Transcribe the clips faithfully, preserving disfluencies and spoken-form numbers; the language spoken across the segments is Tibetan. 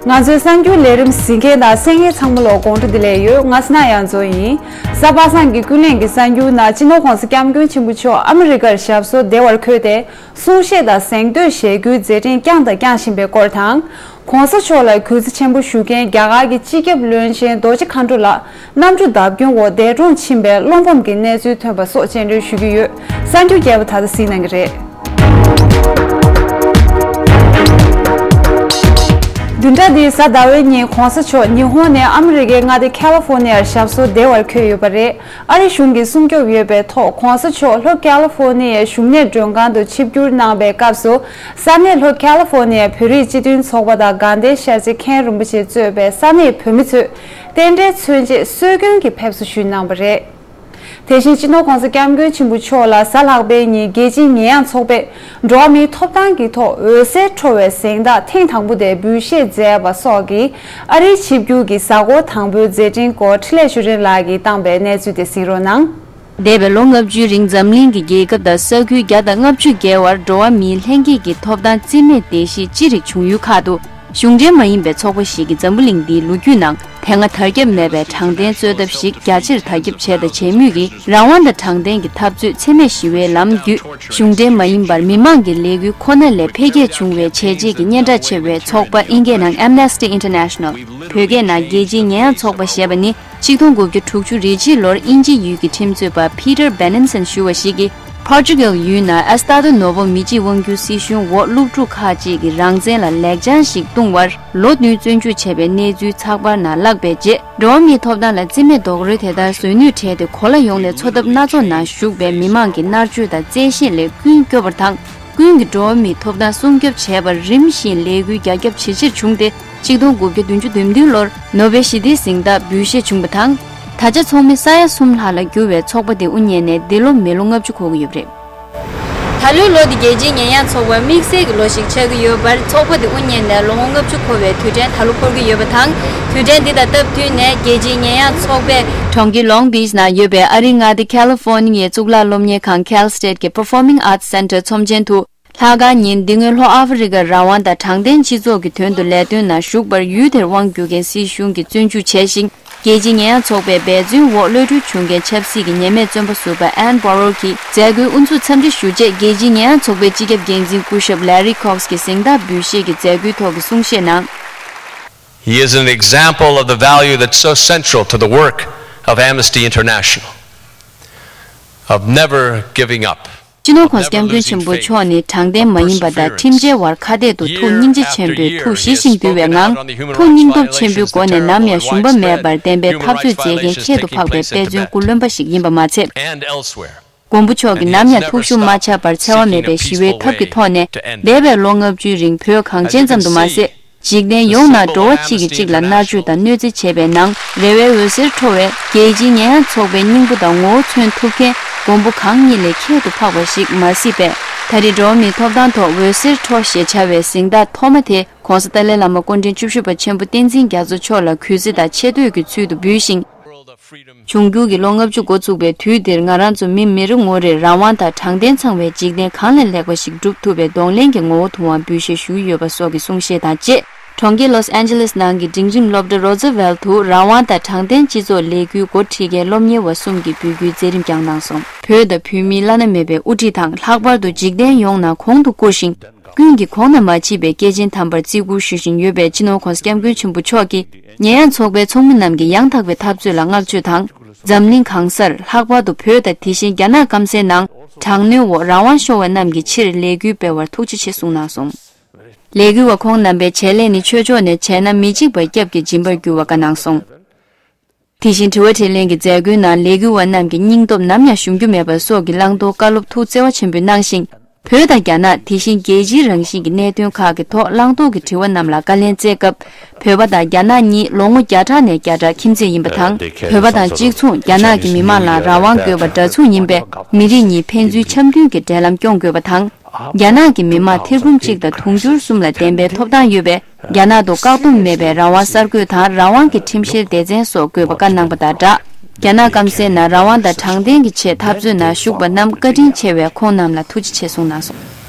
ང་ཚོའི་གསར་འགྱུར་ལས་རིམ་གཟིགས་མཁན་དང་གསན་མཁན་ཚང་མ་ལ་དགོང་དྲོ་བདེ་ལེགས་ཡོད། ང་སི་ན་ཡང་ཛོ་ཡིན། གཟའ་པ་སངས་ཀྱི་ཀུན་གླེང་གི་གསར་འགྱུར་ནང་སྤྱི་ནོར་༸གོང་ས་༸སྐྱབས་མགོན་ཆེན་པོ་མཆོག་ཨ་མི་རི་ཀར་ཞབས་སོར་བདེ་བར་འཁོད་དེ། གསུང་བཤད་དང་གཟེངས་བསྟོད་ཞལ་བསྒྱུར་མཛད་འཕྲིན་བསྐྱངས་དང་བསྐྱང་བཞིན་པའི་སྐོར་དང་། ༸གོང་ས་མཆོག་ལ་གུས་བརྩི་ཆེན་པོ་ཞུ་མཁན་རྒྱ་གར་གྱི་སྤྱི་ཁྱབ་བློན་ཆེན་རྡོ་རྗེ་མཁའ་འགྲོ་ལགས་གནམ་གྲུ་བརྡབ་སྐྱོན་འོག་འདས་གྲོངས་ཕྱིན་པའི་བློ་ཕམ་གྱི་གནས་ཚུལ་ཐོན་པ་སོགས་སྤྱན་འདྲེན་ཞུ་གི་ཡོད། གསར་འགྱུར་རྒྱས་པ་ད་ལྟ་གཟིགས་གནང་གི་རེད། བདུན་ཕྲག་འདིའི་གཟའ་ཟླ་བའི་ཉིན་༸གོང་ས་མཆོག་ཉི་ཧོང་ནས་ཨ་མི་རི་ཀའི་མངའ་སྡེ་ཁ་ལི་ཧྥོ་ནི་ཡར་ཞབས་སོར་བདེ་བར་འཁོད་ཡོད་པ་རེད། ཨ་རི་གཞུང་གིས་སྲུང་སྐྱོབ་ཡོད་པའི་ཐོག་༸གོང་ས་མཆོག་ལྷོ་ཁ་ལི་ཧྥོ་ནི་ཡའི་བཞུགས་གནས་མགྲོན་ཁང་དུ་ཆིབས་བསྒྱུར་གནང་པའི་སྐབས་སུ། ས་གནས་ལྷོ་ཁ་ལི་ཧྥོ་ནི་ཡའི་བོད་རིགས་སྤྱི་མཐུན་ཚོགས་པ་དང་དགའ་ལྡན་ཤར་རྩེ་མཁན་རིན་པོ་ཆེ་གཙོས་པའི་ས་གནས་བོད་མི་ཚོས་རྟེན་འབྲེལ་མཚོན་ཆེད་སྲོལ་རྒྱུན་གྱི་ཕེབས་བསུ་ཞུས་གནང་བ་རེད། དེ་བཞིན་སྤྱི་ནོར་༸གོང་ས་༸སྐྱབས་མགོན་ཆེན་པོ་མཆོག་ལ་གཟའ་ལྷག་པའི་ཉིན་རྒྱལ་སྤྱིའི་ཉེས་ཡངས་ཚོགས་པས་འགྲོ་བ་མིའི་ཐོབ་ཐང་གི་ཐོག་འོད་ཟེར་འཕྲོ་བའི་གཟེངས་རྟགས་ཐེངས་དང་པོ་དེ་འབུལ་བཞེས་མཛད་པ་སོགས་ཀྱིས་ཨ་རིའི་ཆིབས་བསྒྱུར་གྱི་གཟའ་འཁོར་དང་པོའི་མཛད་འཕྲིན་སྐོར་འཕྲིན་ལས་ཆོས་སྒྲོན་ལགས་ཀྱིས་བཏང་པའི་གནས་ཚུལ་དེ་གཟིགས་རོགས་གནང་། འདས་པའི་ལོ་ལྔ་བཅུའི་རིང་འཛམ་གླིང་གི་རྒྱལ་ཁབ་དང་ས་ཁུལ་བརྒྱ་དང་ལྔ་བཅུ་བརྒལ་བར་འགྲོ་བ་མིའི་ལྷན་སྐྱེས་ཀྱི་ཐོབ་ཐང་རྩིས་མེད་བརྡལ་བཤིག་ཅི་རིགས་བྱུང་ཡུལ་ཁག་ཏུ། གཞུང་འབྲེལ་མ་ཡིན་པའི་ཚོགས་པ་ཞིག་གིས་འཛམ་བུ་གླིང་འདིའི་ལོ་རྒྱུས་ནང་དེ་སྔ་དར་ཁྱབ་མེད་པའི་དྲང་བདེན་རྩོད་ཐབས་ཤིག་རྒྱ་ཆེར་དར་ཁྱབ་བྱས་དང་བྱེད་མུས་ཀྱི་རང་དབང་དང་དྲང་བདེན་གྱི་འཐབ་རྩོད་འཚེ་མེད་ཞི་བའི་ལམ་བརྒྱུད། གཞུང་འབྲེལ་མ་ཡིན་པར་མི་མང་གི་ལས་འགུལ་ཁོ་ན་ལས་འཕེལ་རྒྱས་བྱུང་བའི་བྱས་རྗེས་ཀྱི་སྙན་གྲགས་ཆེ་བའི་ཚོགས་པ་ཨིན་སྐད་ནང་Amnesty International། བོད་སྐད་ནང་རྒྱལ་སྤྱིའི་ཉེས་ཡངས་ཚོགས་པ་ཞེས་པ་ནི། ཆིག་སྟོང་དགུ་བརྒྱ་དྲུག་ཅུ་རེ་གཅིག་ལོར་དབྱིན་ཇི་ཡུལ་གྱི་ཁྲིམས་རྩོད་པ་Peter Benenson ཞུ་བ་ཞིག་གིས། Portugal ཡུལ་ནང་Estado Novo མི་གཅིག་དབང་སྒྱུར་སྲིད་གཞུང་འོག་སློབ་ཕྲུག་ཁག་ཅིག་གིས་རང་བཙན་ལ་ལེགས་བྱང་ཞིག་བཏུང་བར་ལོ་བདུན་བཙོན་འཇུག་བྱས་པའི་གནས་ཚུལ་ཚགས་པར་ནང་བཀླགས་པའི་རྗེས། འགྲོ་བ་མིའི་ཐོབ་ཐང་ལ་བརྩི་མེད་རྡོག་རོལ་དེ་ལྟར་བཟོས་ནུས་བྲལ་ཏེ། གོ་ལ་ཡོངས་ནས་འཚོ་ཐབས་སྣ་ཚོགས་ནང་ཞུགས་པའི་མི་མང་གི་མནར་གཅོད་དང་བཙན་ཤེད་ལས་ཀུན་སྐྱོབ་པར་དང་། ཀུན་གྱིས་འགྲོ་བ་མིའི་ཐོབ་ཐང་སྲུང་སྐྱོབ་བྱེད་པར་རིམ་བཞིན་ལས་འགུལ་རྒྱ་ཁྱབ་ཇེ་ཆེར་བྱུང་སྟེ། ཆིག་སྟོང་དགུ་བརྒྱ་བདུན་ཅུ་དོན་བདུན་ལོར་ནོ་བེལ་ཞི་བདེའི་གཟེངས་རྟགས་འབུལ་བཞེས་བྱུང་བ་དང་། ད་ཆ་ཚོགས་མི་ས་ཡ་གསུམ་ལྷག་ལ་གྱུར་བའི་ཚོགས་པ་དེ་དབུ་བརྙེས་ནས་འདི་ལོ་མི་ལོ་ལྔ་བཅུ་འཁོར་གྱི་ཡོད་པ་རེད། ད་ལོའི་ལོ་འདི་རྒྱལ་སྤྱིའི་ཉེས་ཡངས་ཚོགས་པར་དམིགས་བསལ་གྱི་ལོ་ཞིག་ཆགས་ཀྱི་ཡོད་པར། ཚོགས་པ་དེ་དབུ་བརྙེས་ནས་ལོ་ངོ་ལྔ་བཅུ་འཁོར་བའི་དུས་དྲན་ད་ལོ་འཁོར་གྱི་ཡོད་པ་དང་། དུས་དྲན་འདི་དང་སྟབས་བསྟུན་ནས་རྒྱལ་སྤྱིའི་ཉེས་ཡངས་ཚོགས་པས། གྲོང་ཁྱེར་Long Beach ནང་ཡོད་པའི་ཨ་རིའི་མངའ་སྡེ་California གཙུག་ལག་སློབ་གཉེར་ཁང་Cal State གྱི་Performing Arts Center ཚོམས་ཆེན་དུ། ལྷག་དཀར་ཉིན་འདི་སྔོན་ལྷོ་ཨ་ཧྥེ་རི་ཀར་རང་དབང་དང་དྲང་བདེན་སྤྱི་ཚོགས་ཀྱི་དོན་དུ་ལས་དོན་ནང་ཞུགས་པར་ཡུལ་དེར་དབང་བསྒྱུར་མཁན་སྲིད་གཞུང་གིས་བཙོན་འཇུག་བྱས་ཤིང་། རྒྱལ་སྤྱིའི་ཉེས་ཡངས་ཚོགས་པའི་འབད་བརྩོན་འོག་གློད་གྲོལ་བྱུང་མཁན་ཆབ་སྲིད་ཀྱི་ཉེས་མེད་བཙོན་པ་ཟུར་པ་Ann Borrell གྱིས་མཛད་སྒོའི་དབུ་འཛུགས་འཚམས་འདྲི་ཞུ་རྗེས། རྒྱལ་སྤྱིའི་ཉེས་ཡངས་ཚོགས་པའི་སྤྱི་ཁྱབ་འགན་འཛིན་སྐུ་ཞབས་Larry Cox གྱི་གཟེངས་རྟགས་འབུལ་བཞེས་ཀྱི་མཛད་སྒོའི་ཐོག་གི་གསུང་བཤད་ནང་། He is an example of the value that's so central to the work of Amnesty International, of never giving up. སྤྱི་ནོར་༸གོང་ས་༸སྐྱབས་མགོན་ཆེན་པོ་མཆོག་ནི་དྲང་བདེན་མ་ཡིན་པ་དང་ཁྲིམས་འཆལ་བར་ཁ་གཏད་དུ་ཐུགས་སྙིང་རྗེ་ཆེན་པོས་ཐུགས་ཞི་ཞིང་དུལ་བའི་ངང་། ཐུགས་སྙིང་སྟོབས་ཆེན་པོའི་སྒོ་ནས་ནམ་ཡང་ཞུམ་པ་མེད་པར་བདེན་པའི་འཐབ་རྩོད་མཛད་མཁན་ཁྱད་དུ་འཕགས་པའི་དཔེ་མཚོན་སྐུ་རློན་པ་ཞིག་ཡིན་པ་མ་ཚད། མགོན་པོ་མཆོག་གིས་ནམ་ཡང་ཐུགས་ཤུགས་མ་ཆག་པར་འཚེ་བ་མེད་པའི་ཞི་བའི་ཐབས་ཀྱི་ཐོག་ནས་འདས་པའི་ལོ་ལྔ་བཅུའི་རིང་བོད་གངས་ཅན་ཙམ་དུ་མ་ཟད། འཇིག་རྟེན་ཡོངས་ནང་འགྲོ་བ་གཅིག་གིས་གཅིག་ལ་མནར་གཅོད་དང་གནོད་འཚེ་བྱས་པའི་ནང་རེ་བའི་འོད་ཟེར་འཕྲོ་བའི་རྒྱལ་སྤྱིའི་ཉེས་ཡངས་ཚོགས་པའི་སྙིང་པོ་དང་ངོ་བོ་མཚོན་ཐུབ་མཁན་མགོན་པོ་གང་ཉིད་ལས་ཁྱད་དུ་འཕགས་པ་ཞིག་མ་སྲིད་པས། ད་རེས་འགྲོ་བ་མིའི་ཐོབ་ཐང་ཐོག་འོད་ཟེར་འཕྲོ་ཞེས་བྱ་བའི་གཟེངས་རྟགས་ཐོག་མ་དེ་༸གོང་ས་ཏཱ་ལའི་བླ་མ་སྐུ་ཕྲེང་བཅུ་བཞི་པ་ཆེན་པོ་བསྟན་འཛིན་རྒྱ་མཚོ་མཆོག་ལ་གུས་བརྩི་དང་ཆེ་བསྟོད་ཀྱི་ཚུལ་དུ་འབུལ་ཞིང་། འབྱུང་འགྱུར་གྱི་ལོ་ལྔ་བཅུ་འགོ་ཚུགས་པའི་དུས་འདིར་ང་རང་ཚོ་མི་མི་རེ་ངོ་རེར་རང་དབང་དང་དྲང་བདེན་ཚང་བའི་འཇིག་རྟེན་གང་ལས་ལེགས་པ་ཞིག་སྒྲུབ་ཐུབ་པའི་གདོང་ལེན་གྱི་ངོ་བོ་དུ་དབང་འབུལ་བཞེས་ཞུ་གི་ཡོད་པ་སོགས་ཀྱི་གསུང་བཤད་དང་བཅས། གྲོང་ཁྱེར་Los Angeles ནང་གི་འབྲིང་རིམ་སློབ་གྲྭ་Roosevelt དུ་རང་དབང་དང་དྲང་བདེན་སྤྱི་ཚོགས་ལས་འགུལ་འགོ་ཁྲིད་མཁན་སློབ་གཉེར་བ་གསུམ་གྱིས་འབོད་སྐུལ་མཛད་རིམ་བསྐྱངས་གནང་སོང་། བོད་དང་བོད་མིའི་བླ་ན་མེད་པའི་དབུ་ཁྲིད་དང་། ལྷག་པར་དུ་འཇིག་རྟེན་ཡོངས་ནང་གོང་དུ་བཀུར་ཞིང་། ཀུན་གྱིས་གོང་ན་མ་མཆིས་པའི་སྐྱེས་ཆེན་དམ་པར་བརྩི་བཀུར་ཞུ་བཞིན་ཡོད་པའི་སྤྱི་ནོར་༸གོང་ས་༸སྐྱབས་མགོན་ཆེན་པོ་མཆོག་གིས། ཉེས་ཡངས་ཚོགས་པའི་ཚོགས་མི་རྣམས་ཀྱི་ཡང་དག་པའི་འཐབ་རྩོད་ལ་བསྔགས་བརྗོད་དང་། འཛམ་གླིང་གང་སར། ལྷག་པར་དུ་བོད་དང་དེ་བཞིན་རྒྱ་ནག་སྐམ་སའི་ནང་། དྲག་གནོན་འོག་རང་དབང་ཤོར་བ་རྣམས་ཀྱི་ཕྱིར་ལས་འགུལ་སྤེལ་བར་ཐུགས་རྗེ་ཆེ་གསུངས་གནང་སོང་། ལས་འགུལ་བ་ཁོང་རྣམ་པའི་བྱེད་ལས་ནི་ཆོས་ཕྱོགས་ནས་བྱས་ན་མི་འཇིགས་པ་སྐྱབས་ཀྱི་སྦྱིན་པར་འགྱུར་བ་བཀའ་གནང་སོང་། དེ་བཞིན་དྲི་བ་དྲིས་ལན་གྱི་མཛད་སྒོའི་ནང་ལས་འགུལ་བ་རྣམས་ཀྱི་སྙིང་སྟོབས་ནམ་ཡང་ཞུམ་རྒྱུ་མེད་པ་སོགས་ཀྱི་བླང་དོར་བཀའ་སློབ་ཐུགས་བརྩེ་བ་ཆེན་པོས་གནང་ཞིང་། བོད་དང་རྒྱ་ནག་དེ་བཞིན་རྒྱལ་སྤྱིའི་རང་བཞིན་གྱི་གནད་དོན་ཁག་གི་ཐོག་བླང་དོར་གྱི་དྲི་བ་རྣམས་ལ་བཀའ་ལན་སྩལ་སྐབས། བོད་པ་དང་རྒྱ་ནག་གཉིས་ལོ་ངོ་བརྒྱ་ཕྲག་ནས་བརྒྱ་ཕྲག་ཁྱིམ་མཚེས་ཡིན་པ་དང་། བོད་པ་དང་གཅིག་མཚུངས་རྒྱ་ནག་གི་མི་དམངས་ལ་རང་དབང་དགོས་པ་འདྲ་མཚུངས་ཡིན་པས། མི་རིགས་གཉིས་ཕན་ཚུན་འཆམ་མཐུན་གྱི་འབྲེལ་ལམ་སྐྱོང་དགོས་པ་དང་། རྒྱ་ནག་གི་མི་དམངས་ཐེར་འབུམ་གཅིག་དང་དུང་ཕྱུར་གསུམ་ལ་བདེན་པའི་ཐོབ་ཐང་ཡོད་པས། རྒྱ་ནག་ཏུ་བཀག་སྡོམ་མེད་པའི་རང་དབང་གསར་འགོད་དང་རང་དབང་གི་ཁྲིམས་བཤེར་སྡེ་ཚན་སོགས་དགོས་པ་བཀའ་གནང་པ་དང་སྦྲགས། རྒྱ་ནག་སྐམ་སའི་ནང་རང་དབང་དང་དྲང་བདེན་གྱི་ཆེད་འཐབ་རྩོད་ནང་ཞུགས་པ་རྣམས་བཀའ་དྲིན་ཆེ་བས་ཁོང་རྣམས་ལ་ཐུགས་རྗེ་ཆེ་གསུངས་གནང་སོང་།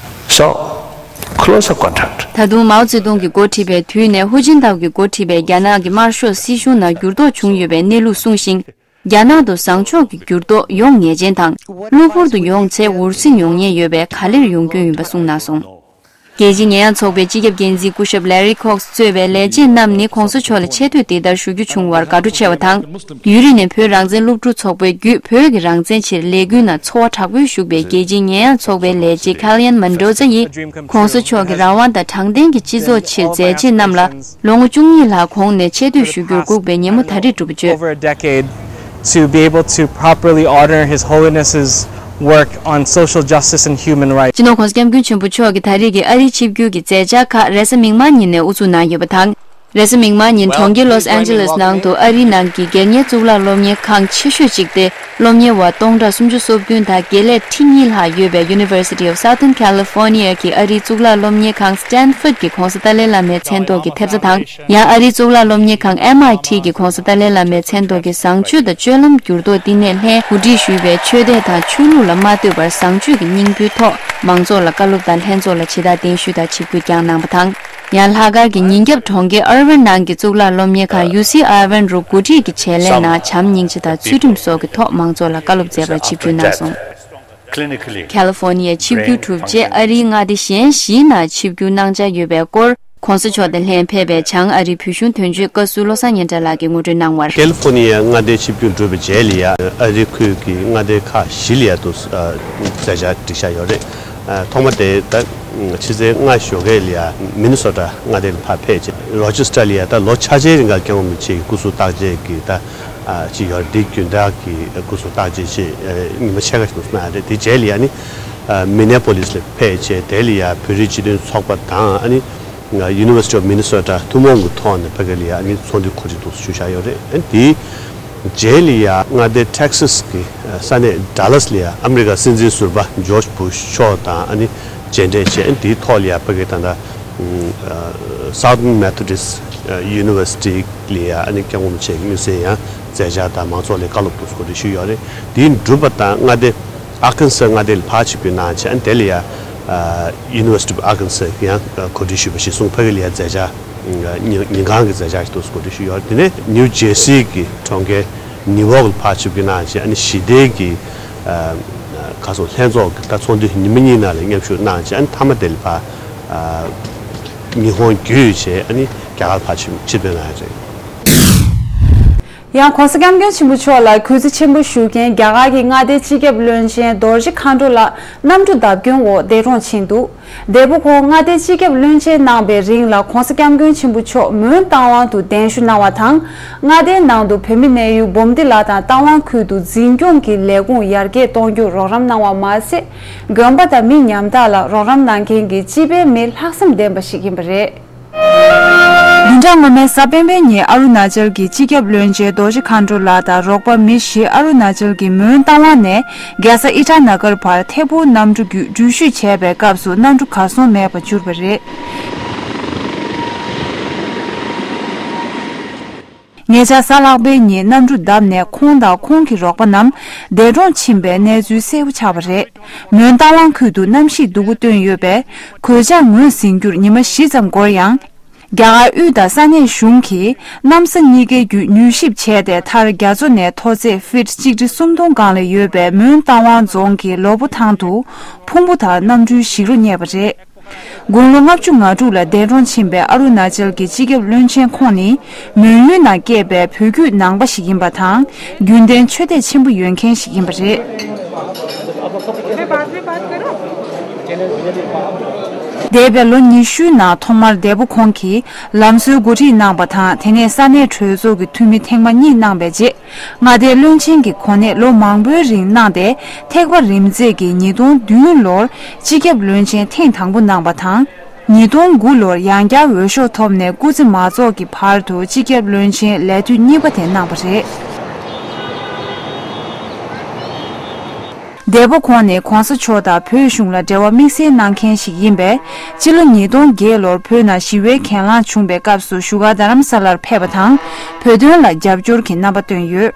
So, close a contract. ད་དུང་མའོ་ཙེ་ཏུང་གིས་འགོ་ཁྲིད་པའི་དུས་ནས་ཧུ་ཅིན་ཐའོ་གིས་འགོ་ཁྲིད་པའི་རྒྱ་ནག་གི་དམར་ཤོག་སྲིད་གཞུང་ནང་འགྱུར་ལྡོག་བྱུང་ཡོད་པའི་གནས་ལུགས་གསུངས་ཤིང་། རྒྱ་ནག་ཏུ་བཟང་ཕྱོགས་ཀྱི་འགྱུར་ལྡོག་ཡོང་ངེས་ཅན་དང་། གློ་བུར་དུ་ཡོང་ཚེ་འུར་ཟིང་ཡོང་ཉེན་ཡོད་པས་ག་ལེར་ཡོང་རྒྱུ་ཡིན་པ་གསུངས་གནང་སོང་། རྒྱལ་སྤྱིའི་ཉེས་ཡངས་ཚོགས་པའི་སྤྱི་ཁྱབ་འགན་འཛིན་སྐུ་ཞབས་ལེ་རི་ཁོག་སི་གཙོས་པའི་ལས་བྱེད་རྣམས་ནི་གོང་ས་མཆོག་ལ་ཆེ་བསྟོད་དེ་ལྟར་ཞུ་རྒྱུ་བྱུང་བར་དགའ་སྤྲོ་ཆེ་བ་དང་། ཡུན་རིང་ནས་བོད་རང་བཙན་སློབ་ཕྲུག་ཚོགས་པའི་བརྒྱུད་བོད་ཀྱི་རང་བཙན་ཆེད་ལས་འགུལ་ནང་ཚོར་བ་དྲག་པོས་ཞུགས་པའི་རྒྱལ་སྤྱིའི་ཉེས་ཡངས་ཚོགས་པའི་ལས་བྱེད་Kalyan Mendoza་ཡིས། གོང་ས་མཆོག་གི་རང་དབང་དང་དྲང་བདེན་གྱི་སྤྱི་ཚོགས་ཆེད་མཛད་རྗེས་རྣམས་ལ་ལོ་ངོ་བཅུ་གཉིས་ལྷག་གོང་ནས་ཆེ་བསྟོད་ཞུ་རྒྱུར་སྒུག་པའི་ཉིན་མོ་ད་རེས་གྲུབ་པ་བརྗོད། Over a decade, to be able to properly honor His Holiness's work on social justice and human rights. སྤྱི་ནོར་༸གོང་ས་༸སྐྱབས་མགོན་ཆེན་པོ་མཆོག་གིས་ད་རེས་ཀྱི་ཨ་རིའི་ཆིབས་བསྒྱུར་གྱི་མཛད་འཆར་ཁག་རེས་གཟའ་མིག་དམར་ཉིན་ནས་དབུ་འཛུགས་གནང་ཡོད་པ་དང་། རེས་གཟའ་མིག་དམར་ཉིན་གྲོང་ཁྱེར་ལོས་ཨན་ཇེ་ལེས་ནང་དུ་ཨ་རིའི་ནང་གི་སྒེར་གཉེར་གཙུག་ལག་སློབ་གཉེར་ཁང་ཆེ་ཤོས་གཅིག་སྟེ། སློབ་གཉེར་བ་སྟོང་ཕྲག་སུམ་ཅུ་སོ་བདུན་དང་དགེ་ལས་ཁྲི་གཉིས་ལྷག་ཡོད་པའི་University of Southern California་གི་ཨ་རིའི་གཙུག་ལག་སློབ་གཉེར་ཁང་Stanford་གི་༸གོང་ས་ཏཱ་ལའི་བླ་མའི་མཚན་ཐོག་གི་ཐེབས་རྩ་དང་། ཡང་ཨ་རིའི་གཙུག་ལག་སློབ་གཉེར་ཁང་MIT་གི་༸གོང་ས་ཏཱ་ལའི་བླ་མའི་མཚན་ཐོག་གི་བཟང་སྤྱོད་དང་སྤྱོད་ལམ་འགྱུར་ལྡོག་བསྟི་གནས་ལྷན་གོ་སྒྲིག་ཞུས་པའི་ཆོས་དད་དང་ཆོས་ལུགས་ལ་མ་ལྟོས་པར་བཟང་སྤྱོད་ཀྱི་སྙིང་པོའི་ཐོག་མང་ཚོགས་ལ་བཀའ་སློབ་དང་ལྷན་ཚོགས་ལ་ཇི་ལྟར་གདན་ཞུ་དང་ཆིབས་བསྒྱུར་བསྐྱངས་གནང་བ་དང་། ཡང་ལྷག་དཀར་གྱི་ཉིན་རྒྱབ་གྲོང་ཁྱེར་Irvine་ནང་གི་གཙུག་ལག་སློབ་གཉེར་ཁང་UC Irvine་རུ་གོ་སྒྲིག་གི་བྱེད་ལས་ནང་བྱམས་སྙིང་རྗེ་དང་ཚུལ་ཁྲིམས་སོགས་ཀྱི་ཐོག་མང་ཚོགས་ལ་བཀའ་སློབ་མཛད་པར་ཆིབས་བསྒྱུར་གནང་སོང་། California་ཆིབས་བསྒྱུར་གྲུབ་རྗེས་ཨ་རིའི་མངའ་སྡེ་གཞན་བཞིའི་ནང་ཆིབས་བསྒྱུར་གནང་འཆར་ཡོད་པའི་སྐོར་༸གོང་ས་མཆོག་དང་ལྷན་ཕེབས་པའི་བྱང་ཨ་རིའི་བོད་གཞུང་དོན་གཅོད་བཀའ་ཟུར་བློ་བཟང་སྙན་གྲགས་ལགས་ཀྱིས་ངོ་སྤྲོད་གནང་བར། California་མངའ་སྡེ་ཆིབས་བསྒྱུར་གྲུབ་པའི་རྗེས་ལ་ཡ་ཨ་རི་ཁུལ་གྱི་མངའ་སྡེ་ཁག་བཞི་ལ་ཡ་དུ་མཛད་འཆར་སྒྲིག་འཆར་ཡོད་རེད། ཐོག་མ་དེ་ད་ཕྱི་ཚེས་ལྔ་ཞོགས་ཀས་ལ་ཡ་མི་ནི་སོ་ཊ་མངའ་སྡེ་ལ་ཕར་ཕེབས་རྗེས་རོ་ཆེ་སི་ཊར་ལ་ཡ་ད་ལོ་ཆ་ཆའི་རིང་ག་སྐྱབས་མགོན་རིན་པོ་ཆེའི་སྐུ་གཟུགས་བརྟག་དཔྱད་ཀྱི་ད་ཅི་ཡོད་རེད། འདི་རྒྱུན་བདག་གི་སྐུ་གཟུགས་བརྟག་དཔྱད་ཆེད་ཉི་མ་ཕྱེད་ཀ་ཞིག་ཏུ་གནང་ཡ་རེད། དེ་རྗེས་ལ་ཡ་ནི་མི་ནེ་པོ་ལིས་ལ་ཕེབས་རྗེས་དེ་ལ་ཡ་བོད་རིགས་སྤྱི་མཐུན་ཚོགས་པ་དང་ཨ་ནི། University of Minnesota་ཐུན་མོང་གི་ཐོག་ནས་ཕ་གི་ལ་ཡ་ནི་ཚོགས་འདུ་གོ་སྒྲིག་འདུག་ཞུ་བཞག་ཡོད་རེད། ཨ་ནི་དེའི་རྗེས་ལ་ཡ་མངའ་སྡེ་Texas་གི་ས་གནས་Dallas་ལ་ཡ་ཨ་མི་རི་ཀ་སྲིད་འཛིན་ཟུར་པ་George Bush་མཆོག་དང་ཨ་ནི་མཇལ་འཕྲད་བྱས། ཨ་ནི་དེའི་ཐོག་ལ་ཡ་ཕ་གི་ད་ལྟ་Southern Methodist University་ལ་ཡ་ཨ་ནི་སྐྱབས་མགོན་རིན་པོ་ཆེ་གི་དམིགས་བསལ་ཡང་མཛད་འཆར་དང་མང་ཚོགས་ལ་བཀའ་སློབ་འདུག་གོ་སྒྲིག་ཞུས་ཡོད་རེད། དེའི་འགྲུབ་པ་དང་མངའ་སྡེ། Arkansas་མངའ་སྡེ་ལ་ཕར་ཆིབས་བསྒྱུར་གནང་བྱས། ཨ་ནི་དེ་ལ་ཡ་University of Arkansas་ཡང་གོ་སྒྲིག་ཞུས་པ་གཞིར་བཟུང་ཕ་གི་ལ་ཡ་མཛད་འཆར་ཉིན་ཉིན་གང་གི་མཛད་འཆར་ཞིག་ཏུ་གོ་སྒྲིག་ཞུས་ཡོད། དེ་ནས་New Jersey་གི་གྲོང་ཁྱེར་Newark་ལ་ཕར་ཆིབས་བསྒྱུར་གནང་བྱས། ཨ་ནི་ཞི་བདེ་གི་ཁ་སོ་ལྷན་ཚོགས་ཀྱི་ད་ཚོགས་འདུ་ཉི་མ་གཉིས་ནང་ལ་མཉམ་ཞུགས་གནང་བྱས། ཨ་ནི་མཐའ་མ་དེ་ལ་ཕར་ཉི་ཧོང་བརྒྱུད་བྱས་ཨ་ནི་རྒྱ་གར་ཕར་ཆིབས་ཆིབས་བསྒྱུར་གནང་ཡ་རེད། ཡང་༸གོང་ས་༸སྐྱབས་མགོན་ཆེན་པོ་མཆོག་ལ་གུས་བརྩི་ཆེན་པོ་ཞུ་མཁན་རྒྱ་གར་གྱི་མངའ་སྡེའི་སྤྱི་ཁྱབ་བློན་ཆེན་རྡོ་རྗེ་མཁའ་འགྲོ་ལགས་གནམ་གྲུ་བརྡབ་སྐྱོན་འོག་འདས་གྲོངས་ཕྱིན་འདུག་འདས་པོ་ཁོང་མངའ་སྡེའི་སྤྱི་ཁྱབ་བློན་ཆེན་གནང་པའི་རིང་ལ་༸གོང་ས་༸སྐྱབས་མགོན་ཆེན་པོ་མཆོག་མོན་རྟ་དབང་དུ་གདན་ཞུ་གནང་བ་དང་། མངའ་སྡེའི་ནང་དུ་བོད་མི་གནས་ཡུལ་འབུམ་སྡེ་ལ་དང་རྟ་དབང་ཁུལ་དུ་འཛིན་སྐྱོང་གི་ལས་ཁུངས་ཡར་རྒྱས་གཏོང་རྒྱུར་རོགས་རམ་གནང་བ་མ་ཟད། དགོན་པ་དང་མི་ཉམ་ཐག་ལ་རོགས་རམ་གནང་མཁན་གྱི་སྤྱི་པའི་མི་ལྷག་བསམ་ལྡན་པ་ཞིག་ཡིན་པ་རེད། བདུན་ཕྲག་སྔོན་མའི་གཟའ་སྤེན་པའི་ཉིན་ཨ་རུ་ན་ཅལ་གྱི་སྤྱི་ཁྱབ་བློན་ཆེན་རྡོ་རྗེ་མཁའ་འགྲོ་ལགས་དང་རོགས་པ་མི་བཞི་ཨ་རུ་ན་ཅལ་གྱི་མོན་རྟ་དབང་ནས་རྒྱལ་ས་ཨི་ཊ་ན་གར་བར་ཐད་འཕུར་གནམ་གྲུ་བརྒྱུད་འགྲུལ་བཞུད་བྱས་པའི་སྐབས་སུ་གནམ་གྲུ་གར་སོང་མེད་པར་གྱུར་པ་རེད། ཉེ་ཆར་གཟའ་ལྷག་པའི་ཉིན་གནམ་གྲུ་བརྡབས་ནས་ཁོང་དང་ཁོང་གི་རོགས་པ་རྣམས་འདས་གྲོངས་ཕྱིན་པའི་གནས་ཚུལ་གསལ་པོ་ཆགས་པ་རེད། མོན་རྟ་དབང་ཁུལ་དུ་གནམ་གཤིས་སྡུག་པོ་བཏོན་ཡོད་པས། གོད་ཆག་ངོས་ཟིན་རྒྱུར་ཉི་མ་བཞི་ཙམ་འགོར་ཡང་། རྒྱ་གར་དབུས་དང་ས་གནས་གཞུང་གིས་གནམ་ས་གཉིས་ཀའི་བརྒྱུད་མྱུལ་ཞིབ་བྱས་ཏེ། མཐར་རྒྱ་མཚོ་ནས་མཐོ་ཚད་ཧྥིཊ་གཅིག་ཁྲི་སུམ་སྟོང་སྒང་ལ་ཡོད་པའི་མོན་རྟ་དབང་རྫོང་གི་ལོ་ཕོ་ཐང་དུ་ཕུང་པོ་དང་གནམ་གྲུའི་ཞིག་རོ་རྙེད་པ་རེད། དགུང་ལོ་ལྔ་བཅུ་ང་དྲུག་ལ་འདས་གྲོངས་ཕྱིན་པའི་ཨ་རུ་ན་ཅལ་གྱི་སྤྱི་ཁྱབ་བློན་ཆེན་ཁོང་ནི་མོན་ཡུལ་ནང་སྐྱེས་པའི་བོད་བརྒྱུད་ནང་པ་ཞིག་ཡིན་པ་དང་། རྒྱུན་ལྡན་ཆོས་དད་ཆེན་པོ་ཡོད་མཁན་ཞིག་ཡིན་པ་རེད། འདས་པའི་ལོ་ཉི་ཤུའི་ནང་ཐོག་མར་འདས་པོ་ཁོང་གིས་ལམ་བཟོའི་འགོ་ཁྲིད་གནང་པ་དང་། དེ་ནས་ས་གནས་གྲོས་ཚོགས་ཀྱི་འཐུས་མི་ཐེངས་མ་གཉིས་གནང་པའི་རྗེས། མངའ་སྡེའི་བློན་ཆེན་གྱི་གོ་གནས་ལོ་མང་པོའི་རིང་གནང་སྟེ། ཐེག་པ་རིམ་འཛེགས་ཀྱིས་ཉིས་སྟོང་བདུན་ལོར་སྤྱི་ཁྱབ་བློན་ཆེན་ཐེངས་དང་པོ་གནང་པ་དང་། ཉིས་སྟོང་དགུ་ལོར་ཡང་བསྐྱར་འོས་ཤོག་ཐོབ་ནས་སྐུ་ཚེ་མ་རྫོགས་ཀྱི་བར་དུ་སྤྱི་ཁྱབ་བློན་ཆེན་ལས་དུས་གཉིས་པ་དེ་གནང་པ་རེད། འདས་པོ་ཁོང་ནི་གོང་ས་མཆོག་དང་བོད་གཞུང་ལ་འབྲེལ་བ་དམིགས་བསལ་གནང་མཁན་ཞིག་ཡིན་པས། སྤྱི་ལོ་ཉིས་སྟོང་བརྒྱད་ལོར་བོད་ནང་ཞི་བའི་གྱེན་ལངས་བྱུང་པའི་སྐབས་སུ་བཞུགས་སྒར་རྡ་རམ་ས་ལར་ཕེབས་པ་དང་། བོད་དོན་ལ་རྒྱབ་སྐྱོར་གྱི་རྣམ་པ་བསྟན་ཡོད།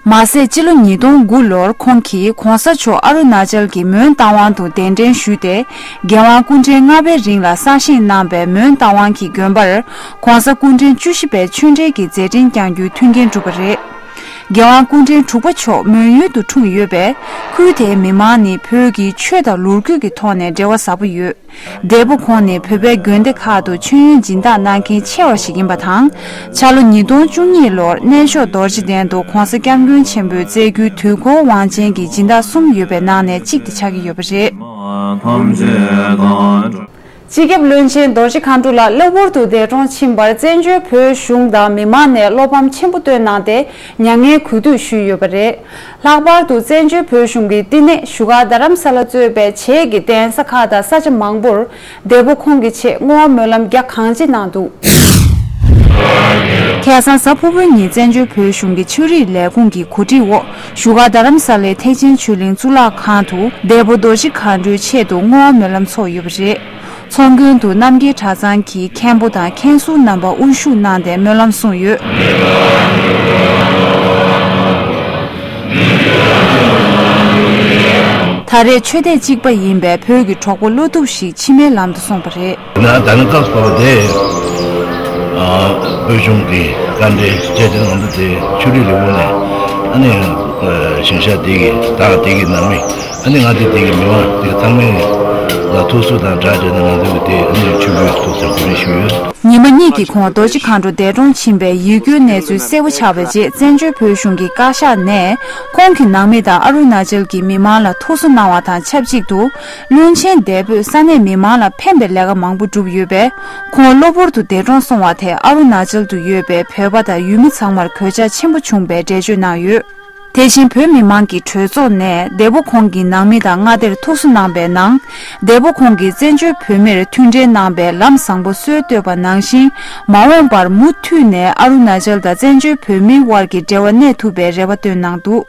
མ་ཟད་སྤྱི་ལོ་ཉིས་སྟོང་དགུ་ལོར་ཁོང་གིས་གོང་ས་མཆོག་ཨ་རུ་ན་ཅལ་གྱི་མོན་རྟ་དབང་དུ་གདན་འདྲེན་ཞུས་ཏེ། རྒྱལ་དབང་སྐུ་ཕྲེང་ལྔ་པའི་རིང་ལ་གསར་བཞེངས་གནང་པའི་མོན་རྟ་དབང་གི་དགོན་པར་གོང་ས་སྐུ་ཕྲེང་བཅུ་བཞི་པའི་ཆོས་འབྲེལ་གྱི་མཛད་འཕྲིན་བསྐྱང་རྒྱུའི་མཐུན་རྐྱེན་གྲུབ་པ་རེད། རྒྱལ་དབང་སྐུ་ཕྲེང་དྲུག་པ་མཆོག་མོན་ཡུལ་དུ་འཁྲུངས་ཡོད་པས། ཁུལ་དེའི་མི་མང་ནི་བོད་ཀྱི་ཆོས་དང་ལོ་རྒྱུས་ཀྱི་ཐོག་ནས་འབྲེལ་བ་ཟབ་པོ་ཡོད། འདས་པོ་ཁོང་ནི་བོད་པའི་དགོན་སྡེ་ཁག་ཏུ་མཆོད་ཡོན་སྦྱིན་བདག་གནང་མཁན་ཆེ་བ་ཞིག་ཡིན་པ་དང་། ཕྱག་ལོ་ཉིས་སྟོང་བཅུ་གཉིས་ལོར་གནས་མཆོག་རྡོ་རྗེ་གདན་དུ་༧གོང་ས་༧སྐྱབས་མགོན་ཆེན་པོས་སྩལ་རྒྱུའི་དུས་འཁོར་དབང་ཆེན་གྱི་སྦྱིན་བདག་གསུམ་ཡོད་པའི་ནང་ནས་གཅིག་དེ་ཆགས་ཀྱི་ཡོད་པ་རེད། སྤྱི་ཁྱབ་བློན་ཆེན་རྡོ་རྗེ་མཁའ་འགྲོ་ལགས་གློ་བུར་དུ་འདས་གྲོངས་ཕྱིན་པར་བཙན་བྱོལ་བོད་གཞུང་དང་མི་མང་ནས་བློ་ཕམ་ཆེན་པོ་བཏོན་གནང་སྟེ། མྱ་ངན་གུས་འདུད་ཞུས་ཡོད་པ་རེད། ལྷག་པར་དུ་བཙན་བྱོལ་བོད་གཞུང་གི་བསྟི་གནས་བཞུགས་སྒར་རྡ་རམ་ས་ལ་གཙོས་པའི་བྱེས་ཀྱི་གདན་ས་ཁག་དང་ས་ཆ་མང་པོར་འདས་པོ་ཁོང་གི་ཆེད་བསྔོ་བ་སྨོན་ལམ་རྒྱ་གང་ཆེ་གནང་འདུག །ཁ་སང་གཟའ་ཕུར་བུའི་ཉིན་བཙན་བྱོལ་བོད་གཞུང་གི་ཆོས་རིག་ལས་ཁུངས་ཀྱི་གོ་སྒྲིག་འོག་བཞུགས་སྒར་རྡ་རམ་ས་ལའི་ཐེག་ཆེན་ཆོས་གླིང་གཙུག་ལག་ཁང་དུ་འདས་པོ་རྡོ་རྗེ་མཁའ་འགྲོའི་ཆེད་དུ་བསྔོ་བ་སྨོན་ལམ་ཚོགས་ཡོད་པ་རེད། ཚོགས་མགོན་དུ་རྣམ་རྒྱལ་གྲྭ་ཚང་གི་མཁན་པོ་དང་མཁན་ཟུར་རྣམ་པ་དབུ་བཞུགས་གནང་སྟེ་སྨོན་ལམ་གསུངས་ཡོད། ད་རེས་ཆོས་དད་གཅིག་པ་ཡིན་པའི་བོད་ཀྱི་གྲོགས་པོ་བློ་ཐུབ་ཞིག་ཕྱི་མའི་ལམ་དུ་སོང་པ་རེད། ན་ད་ནི་སྐབས་སྐབས་དེ་ཨ་བོད་གཞུང་གི་བཀའ་འབྲེལ་བཅས་ཀྱི་ནང་དུ་དེ་ཆོས་རིག་ལས་ཁུངས་ནས་ཨ་ནི་ཞིང་ཆ་དེ་གི་དག་དེ་གི་ནང་མི་ཨ་ནི་ང་ཚོ་དེ་གི་མི་མང་དེ་གི་ཚང་མས་ལ་ཐུགས་གསོ་དང་སྦྲགས་བྱས་ནས་ང་ཚོ་གི་དེ་ཨ་ནི་ཆོས་གོས་ཐུགས་སེམས་གོ་རེ་ཞུས་ཡོད། ཉི་མ་གཉིས་ཀྱི་གོང་རྡོ་རྗེ་མཁའ་འགྲོ་འདས་གྲོངས་ཕྱིན་པའི་ཡིད་སྐྱོའི་གནས་ཚུལ་གསལ་པོ་ཆགས་པའི་རྗེས་བཙན་བྱོལ་བོད་གཞུང་གི་བཀའ་ཤག་ནས་ཁོང་གི་ནང་མི་དང་ཨ་རུ་ན་ཅལ་གྱི་མི་མང་ལ་ཐུགས་གསོ་གནང་བ་དང་ཆབས་ཅིག་ཏུ་བློན་ཆེན་འདས་པོས་ས་གནས་མི་མང་ལ་ཕན་པའི་ལས་ཀ་མང་པོ་བསྒྲུབས་ཡོད་པས། ཁོང་གློ་བུར་དུ་འདས་གྲོངས་སོང་བ་དེ་ཨ་རུ་ན་ཅལ་དུ་ཡོད་པའི་བོད་པ་དང་ཡུལ་མི་ཚང་མར་གོད་ཆག་ཆེན་པོ་བྱུང་པའི་འགྲེལ་བརྗོད་གནང་ཡོད། དེ་བཞིན་བོད་མི་མང་གི་གྲོས་ཚོགས་ནས་འདས་པོ་ཁོང་གི་ནང་མི་དང་མངའ་སྡེར་ཐུགས་གསོ་གནང་པའི་ནང་། འདས་པོ་ཁོང་གིས་བཙན་བྱོལ་བོད་མིར་མཐུན་འབྲེལ་གནང་པའི་ལམ་བཟང་པོ་སྲོལ་བཏོད་པ་ནང་བཞིན། མ་འོངས་པར་མུ་མཐུད་ནས་ཨ་རུ་ན་ཅལ་དང་བཙན་བྱོལ་བོད་མིའི་དབར་གྱི་འབྲེལ་བ་གནས་ཐུབ་པའི་རེ་བ་བཏོན་གནང་འདུག་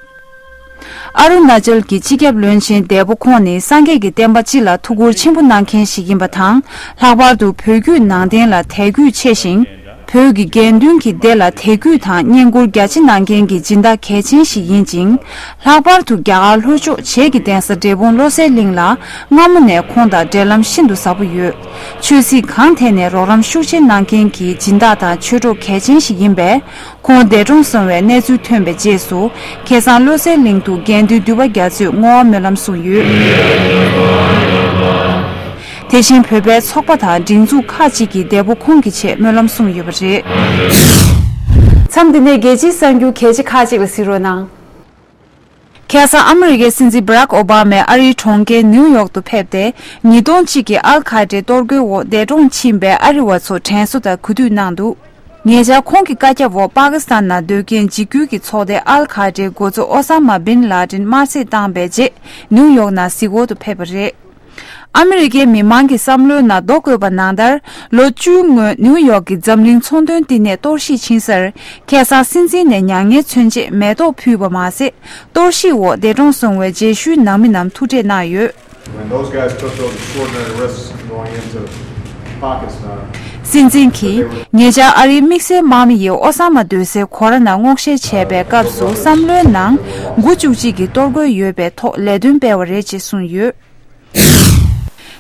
ཨ་རུ་ན་ཅལ་གྱི་སྤྱི་ཁྱབ་བློན་ཆེན་འདས་པོ་ཁོང་ནི་སངས་རྒྱས་ཀྱི་བསྟན་པ་སྤྱི་ལ་ཐུགས་ཁུར་ཆེན་པོ་གནང་མཁན་ཞིག་ཡིན་པ་དང་། ལྷག་པར་དུ་བོད་བརྒྱུད་ནང་བསྟན་ལ་དད་གུས་ཆེ་ཞིང་། བོད་ཀྱི་དགེ་འདུན་གྱི་སྡེ་ལ་དད་གུས་དང་བསྙེན་བཀུར་རྒྱ་ཆེ་གནང་མཁན་གྱི་སྦྱིན་བདག་གལ་ཆེན་ཞིག་ཡིན་ཅིང་། ལྷག་པར་དུ་རྒྱ་གར་ལྷོ་ཕྱོགས་བྱེས་ཀྱི་གདན་ས་འབྲས་སྤུངས་བློ་གསལ་གླིང་ལ་སྔ་མོ་ནས་ཁོང་དང་འབྲེལ་ལམ་ཤིན་ཏུ་ཟབ་པོ་ཡོད། ཆོས་སྲིད་གང་ཐད་ནས་རོགས་རམ་ཤུགས་ཆེ་གནང་མཁན་གྱི་སྦྱིན་བདག་དང་ཆོས་གྲོགས་གལ་ཆེན་ཞིག་ཡིན་པས། ཁོང་འདས་གྲོངས་སོང་བའི་གནས་ཚུལ་ཐོན་པའི་རྗེས་སུ། ཁ་སང་བློ་གསལ་གླིང་དུ་དགེ་འདུན་འདུས་པ་རྒྱ་མཚོས་བསྔོ་བ་སྨོན་ལམ་གསུངས་ཡོད། དེ་བཞིན་བོད་པའི་ཚོགས་པ་དང་སྒྲིག་འཛུགས་ཁག་ཅིག་གིས་འདས་པོ་ཁོང་གི་ཆེད་སྨོན་ལམ་གསུངས་ཡོད་པ་རེད། མཚམས་འདི་ནས་རྒྱལ་སྤྱིའི་གསར་འགྱུར་གལ་ཆེ་ཁག་ཅིག་ལ་གཟིགས་རོགས་གནང་། ཁ་སང་ཨ་མི་རི་ཀའི་སྲིད་འཛིན་བྷ་རག་ཨོ་བྷ་མས་ཨ་རིའི་གྲོང་ཁྱེར་ནིའུ་ཡོག་ཏུ་ཕེབས་ཏེ། ཉིས་སྟོང་གཅིག་གི་ཨལ་ཁ་ཏྲའི་གཏོར་རྒོལ་འོག་འདས་གྲོངས་ཕྱིན་པའི་ཨ་རི་བ་ཚོར་དྲན་གསོ་དང་གུས་འདུད་གནང་འདུག་ཉེ་ཆར་ཁོང་གི་བཀའ་ཁྱབ་འོག་པ་ཀི་སི་ཐན་ནང་སྡོད་མཁན་འཇིགས་སྐུལ་གྱི་ཚོགས་སྡེ་ཨལ་ཁ་ཏྲའི་འགོ་གཙོ་ཨོ་ས་མ་བིན་ལ་ཏིན་དམར་གསོད་བཏང་པའི་རྗེས་ནིའུ་ཡོག་ནང་གཟིགས་སྐོར་དུ་ཕེབས་པ་རེད། ཨ་མི་རི་ཀའི་མི་མང་གི་བསམ་བློའི་ནང་རྡོ་བརྐོས་པ་ནང་ལྟར། ལོ་བཅུའི་སྔོན་ནིའུ་ཡོག་གི་འཛམ་གླིང་ཚོང་དོན་བསྟི་གནས་གཏོར་བཤིག་ཕྱིན་སར། ཁ་སང་སྲིད་འཛིན་ནས་མྱ་ངན་མཚོན་ཆེད་མེ་ཏོག་ཕུལ་བ་མ་ཟད། གཏོར་བཤིག་འོག་འདས་གྲོངས་སོང་བའི་རྗེས་ཤུལ་ནང་མི་རྣམས་ཐུག་འཕྲད་གནང་ཡོད། When those guys took those extraordinary risks going into Pakistan, སྲིད་འཛིན་གྱིས་ཉེ་ཆར་ཨ་རིའི་དམིགས་བསལ་དམག་མི་ཡིས་ཨོ་ས་མ་སྡོད་སའི་གོ་ར་ནང་སྔོག་བཤེར་བྱས་པའི་སྐབས་སུ་བསམ་བློའི་ནང་འགོ་བཅུ་གཅིག་གི་གཏོར་རྒོལ་ཡོད་པའི་ཐོག་ལས་དོན་སྤེལ་བ་རེད་ཅེས་གསུངས་ཡོད།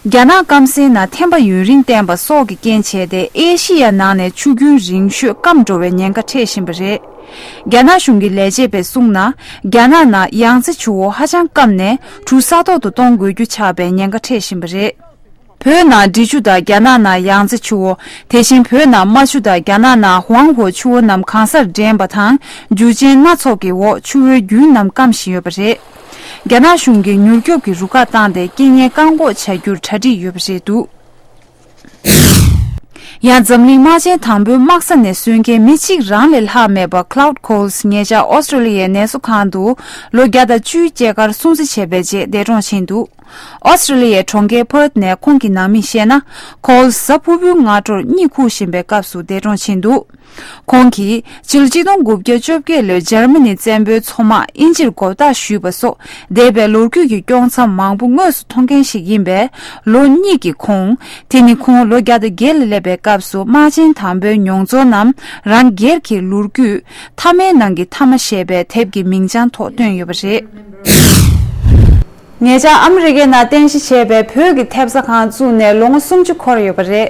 རྒྱ་ནག་སྐམ་སའི་ནང་ཐན་པ་ཡུན་རིང་བསྟེན་པ་སོགས་ཀྱི་རྐྱེན་བྱས་ཏེ། ཨེ་ཤི་ཡ་ནང་ནས་ཆུ་རྒྱུན་རིང་ཤོས་སྐམ་འགྲོ་བའི་ཉེན་ཁ་འཕྲད་བཞིན་པ་རེད། རྒྱ་ནག་གཞུང་གི་ལས་བྱེད་པས་གསུངས་ན། རྒྱ་ནག་ནང་ཡང་རྩེ་ཆུ་བོ་ཧ་ཅང་སྐམ་ནས་གྲུ་ས་ཐོག་ཏུ་གཏོང་དགོས་རྒྱུ་ཆགས་པའི་ཉེན་ཁ་འཕྲད་བཞིན་པ་རེད། བོད་ནང་འབྲི་ཆུ་དང་རྒྱ་ནག་ནང་ཡང་རྩེ་ཆུ་བོ། དེ་བཞིན་བོད་ནང་རྨ་ཆུ་དང་རྒྱ་ནག་ནང་ཧུའང་ཧོ་ཆུ་བོ་རྣམས་གང་སར་འདྲེན་པ་དང་། རྒྱུ་རྐྱེན་སྣ་ཚོགས་ཀྱི་འོག་ཆུ་བོའི་རྒྱུན་རྣམས་སྐམ་བཞིན་ཡོད་པ་རེད། རྒྱ་ནག་གཞུང་གིས་མྱུར་སྐྱོབ་ཀྱི་རུ་ཁག་བཏང་སྟེ་རྐྱེན་ངན་བཀག་འགོག་བྱ་རྒྱུར་གྲ་སྒྲིག་ཡོད་པ་རེད་འདུག་ཡང་འཛམ་གླིང་དམག་ཆེན་དང་པོའི་དམག་ས་ནས་གསོན་མཁན་མི་གཅིག་རང་ལས་ལྷག་མེད་པ་Cloud Coles ཉེ་ཆར་ཨོ་སི་ཀྲོ་ལི་ཡའི་ནད་གསོ་ཁང་དུ་ལོ་བརྒྱ་དང་བཅུའི་སྐྱེས་སྐར་སྲུང་བརྩི་བྱས་པའི་རྗེས་འདས་གྲོངས་ཕྱིན་འདུག་ཨོ་སི་ཀྲོ་ལི་ཡའི་གྲོང་ཁྱེར་Perth ནས་ཁོང་གི་ནང་མིས་བཤད་ན། Coles གཟའ་ཕུར་བུའི་སྔ་དྲོར་གཉིད་ཁུག་བཞིན་པའི་སྐབས་སུ་འདས་གྲོངས་ཕྱིན་འདུག་ཁོང་གིས་ཕྱི་ལོ་ཆིག་སྟོང་དགུ་བརྒྱ་བཅོ་བརྒྱད་ལོའི་འཇར་མ་ནི་བཙན་པོའི་མཚོ་དམག་དབྱིན་ཇིར་མགོ་བཏགས་ཞུས་པ་སོགས། འདས་པའི་ལོ་རྒྱུས་ཀྱི་དཀྱོག་མཚམས་མང་པོ་དངོས་སུ་མཐོང་མཁན་ཞིག་ཡིན་པས། ལོ་གཉིས་ཀྱི་གོང་། དེ་ནི་ཁོང་ལོ་བརྒྱ་དང་བརྒྱད་ལ་སླེབས་པའི་སྐབས་སུ་དམག་ཆེན་དང་པོའི་མྱོང་ཚོར་རྣམས་རང་སྒེར་གྱི་ལོ་རྒྱུས། མཐའ་མའི་ནང་གི་མཐའ་མ་ཞེས་པའི་དེབ་ཀྱི་མིང་བྱང་ཐོག་བཏོན་ཡོད་པ་རེད། ཉེ་ཆར་ཨ་མི་རི་ཀའི་ནང་རྟེན་གཞི་བྱས་པའི་བོད་ཀྱི་ཐེབས་རྩ་ཁང་བཙུགས་ནས་ལོ་ངོ་སུམ་ཅུ་འཁོར་ཡོད་པ་རེད།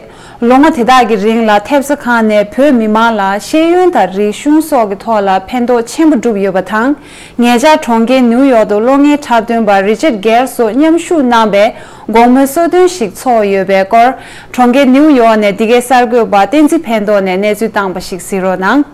ལོ་ངོ་དེ་དག་གི་རིང་ལ་ཐེབས་རྩ་ཁང་ནས་བོད་མི་མང་ལ་ཤེས་ཡོན་དང་རིག་གཞུང་སོགས་ཀྱི་ཐོག་ལ་ཕན་ཐོགས་ཆེན་པོ་བསྒྲུབས་ཡོད་པ་དང་། ཉེ་ཆར་གྲོང་ཁྱེར་ནིའུ་ཡོག་ཏུ་གློག་བརྙན་འཁྲབ་སྟོན་པ་རི་ཅར་གེར་སོགས་མཉམ་ཞུགས་གནང་བའི་དགོང་མོའི་གསོལ་སྟོན་ཞིག་ཚོགས་ཡོད་པའི་སྐོར། གྲོང་ཁྱེར་ནིའུ་ཡོག་ནས་འདི་གའི་གསར་འགོད་པ་བསྟན་འཛིན་ཕན་ཐོགས་ནས་གནས་ཚུལ་བཏང་པ་ཞིག་གཟིགས་རོགས་གནང་།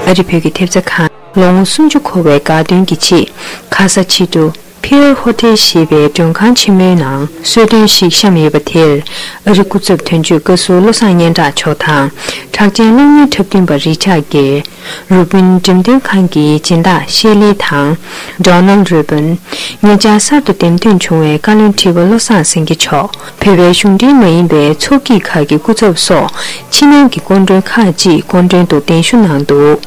ཨ་རི་བོད་ཀྱི་ཐེབས་རྩ་ཁང་ལོ་ངོ་སུམ་ཅུ་འཁོར་བའི་དགའ་སྟོན་གྱི་ཆེད། ཁ་ས་ཆེ་ཏུ་ཕིར་ཧོ་ཊེལ་ཞེས་པའི་མགྲོན་ཁང་ཆེན་མོའི་ནང་གསོལ་སྟོན་ཞིག་བཤམས་ཡོད་པ་དེར། ཨ་རི་སྐུ་ཚབ་དོན་གཅོད་བཀའ་ཟུར་བློ་བཟང་སྙན་གྲགས་མཆོག་དང་། གྲགས་ཅན་གློག་བརྙན་འཁྲབ་སྟོན་པ་རི་ཅར་གེར། རུ་པིན་འགྲེམས་སྟོན་ཁང་གི་སྦྱིན་བདག་ཤེ་ལི་དང་། ཌོ་ནལ་རུ་པིན། ཉེ་ཆར་གསར་དུ་འདེམས་ཐོན་བྱུང་བའི་བཀའ་བློན་ཁྲི་པ་བློ་བཟང་སེང་གེ་མཆོག་བོད་པའི་གཞུང་འབྲེལ་མ་ཡིན་པའི་ཚོགས་སྐྱིད་ཁག་གི་སྐུ་ཚབ་སོགས་ཕྱི་ནང་གི་སྐུ་མགྲོན་ཁག་ཅིག་སྐུ་མགྲོན་དུ་གདན་ཞུ་གནང་འདུག་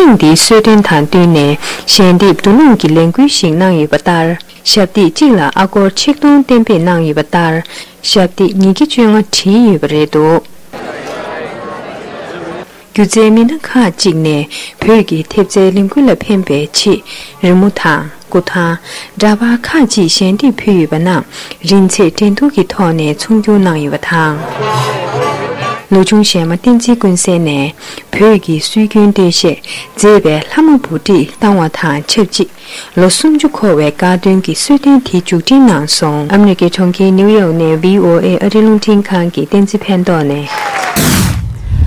ཐེངས་འདིའི་གསོལ་སྟོན་དང་བསྟུན་ནས་ཞལ་འདེབས་བསྡུ་སློང་གི་ལས་འགུལ་ཞིག་གནང་ཡོད་པ་ལྟར། ཞབས་སྟེགས་གཅིག་ལ་ཨ་སྒོར་ཆིག་སྟོང་གཏན་འབེབས་གནང་ཡོད་པ་ལྟར། ཞབས་སྟེགས་ཉིས་བརྒྱ་བཅོ་ལྔ་བྲིས་ཡོད་པ་རེད་འདུག་སྒྱུ་རྩལ་མི་སྣ་ཁག་ཅིག་ནས་བོད་ཀྱི་ཐེབས་རྩའི་ལས་འགུལ་ལ་ཕན་པའི་ཆེད་རི་མོ་དང་། སྐུ་ཐང་། འདྲ་པར་ཁག་ཅིག་ཞལ་འདེབས་ཕུལ་ཡོད་པ་རྣམས་རིན་ཚད་འགྲན་བསྡུར་གྱི་ཐོག་ནས་ཚོང་སྒྱུར་གནང་ཡོད་པ་དང་། ལོ་ཆུང་གཞས་མ་བསྟན་འཛིན་ཀུན་གསལ་ནས་བོད་ཀྱི་སྲོལ་རྒྱུན་སྟོད་གཞས་མཛེས་པའི་ལྷ་མོ་བུ་ཁྲིད་བཏང་བ་དང་ཆབས་ཅིག་ལོ་སུམ་ཅུ་འཁོར་བའི་དགའ་སྟོན་གྱི་གསོལ་སྟོན་དེ་མཇུག་སྒྲིལ་གནང་སོང་། ཨ་མི་རི་ཀའི་གྲོང་ཁྱེར་ནིའུ་ཡོག་ནས་བྷི་ཨོ་ཨེ་ཨ་རི་རླུང་འཕྲིན་ཁང་གི་བསྟན་འཛིན་ཕན་ཐོགས་ནས།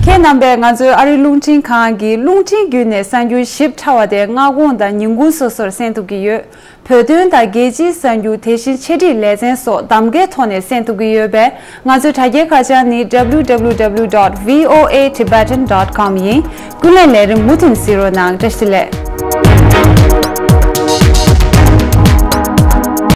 ཁྱེད་རྣམ་པས་ང་ཚོའི་ཨ་རི་རླུང་འཕྲིན་ཁང་གི་རླུང་འཕྲིན་བརྒྱུད་ནས་གསར་འགྱུར་ཞིབ་ཕྲ་བ་དེ་སྔ་དགོང་དང་ཉིན་གུང་སོ་སོར་གསན་ཐུབ་ཀྱི་ཡོད། བོད་དོན་དང་རྒྱལ་སྤྱིའི་གསར་འགྱུར། དེ་བཞིན་ཆེད་སྒྲིག་ལེ་ཚན་སོགས་གདམ་ཀའི་ཐོག་ནས་གསན་ཐུབ་ཀྱི་ཡོད་པས། ང་ཚོའི་དྲ་རྒྱའི་ཁ་བྱང་ནི་www dot voatibetan dot com ཡིན། ཀུན་གླེང་ལས་རིམ་མུ་མཐུད་གཟིགས་རོགས་གནང་། བཀྲ་ཤིས་བདེ་ལེགས།